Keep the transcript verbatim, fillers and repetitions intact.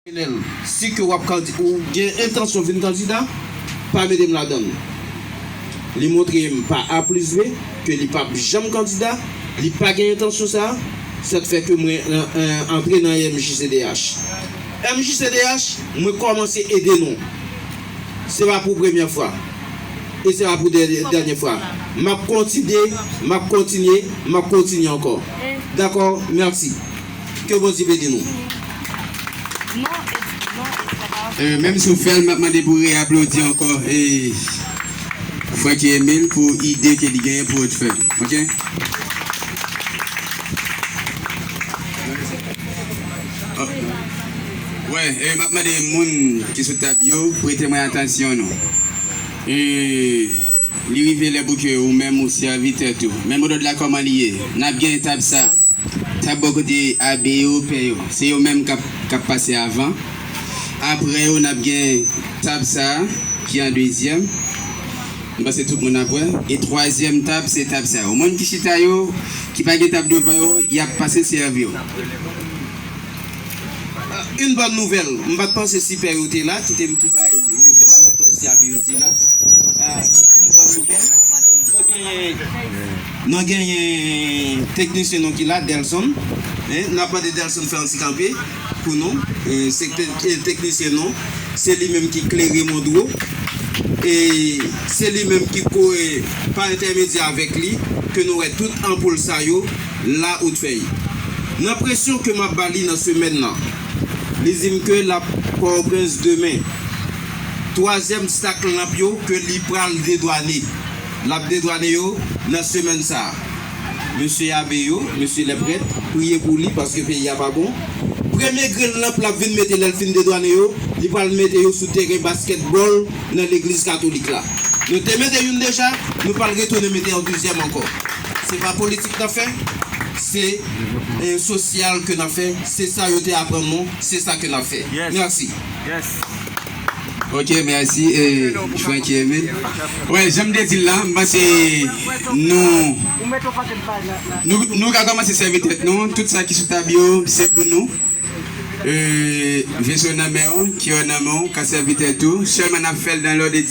Enèl, si ke w ap kandi-, ou gen entansyon vin kandida, pa mete m ladan l. Li montre m pa A plis B ke li p ap janm kandida, li pa gen entansyon sa, sa k fè ke mwen, euh, euh, antre nan M J C D H. M J C D H, mwen kòmanse ede nou. Se pa pou premyè fwa. E se pa pou dè-, dènye fwa. M ap kontinye, m ap kontinye, m ap kontinye ankò. Dakò? Mèsi. Ke Bondye beni nou. Euh, menm si w fè l, m ap mande pou w reyaplodi ankò, eh, Francky Emile pou ide ke li genyen pou w t fè. Oke? Oh. Wè, eh, m ap mande moun ki sou tab yo prete mwen atansyon nou. Eh, Li rive lè pou ke ou menm ou sèvitè tou. Men modòd la kòman li ye? N ap gen tab sa. Tab bò kote abe yo, pè yo. Se yo menm k ap, k ap pase avan. Apre yo, n ap gen tab sa a, ki an dezyèm. M panse tout moun ap wè. E twazyèm tab, se tab sa yo. Moun ki chita yo, ki pa gen tab devan yo, y ap pase sèvi yo. Une bonne nouvelle. M pa t panse si pè yo te la, kite m tou bay nouvèl la, m pa t panse si abe yo te la. Ah, une bonne nouvelle. Nou genyen, nou genyen teknisyen nou ki la, Delson. Eh, n ap mande Delson fè yon ti kanpe pou nou. Eh, se te-, eh, teknisyen nou. Se li menm ki klere Mondro. E se li menm ki kore pa entèmedyè avèk li ke nou wè tout anpoul sa yo la Haute-Feuille. Nan presyon ke m ap ba li nan semèn nan, li di m ke l ap Pòtoprens demen. Twazyèm stak lanp yo ke li pral dedwane. L ap dedwane yo nan semèn sa a. Mesye abe yo, mesye lèprèt, priye pou li paske peyi a pa bon. Premye grenn lanp l ap vin mete lè l fin dedwane yo, li pral mete yo sou teren baskètbòl nan legliz katolik la. Nou te mete youn deja, nou pral retounen mete yon dezyèm ankò. Se pa politik n ap fè, se, eh, sosyal ke n ap fè. Se sa yo te aprann nou, se sa ke n ap fè. Mèsi. Ok, mèsi, eh, Francky Emile. Wè, jan m te di l la, m panse nou, nou, nou ka kòmanse sèvi tèt nou. Tout sa ki sou tab yo, se pou nou. Eh, veso nan men w, kiyò nan men w, ka sèvi tèt ou. Sèlman n ap fè l dans l'ordre de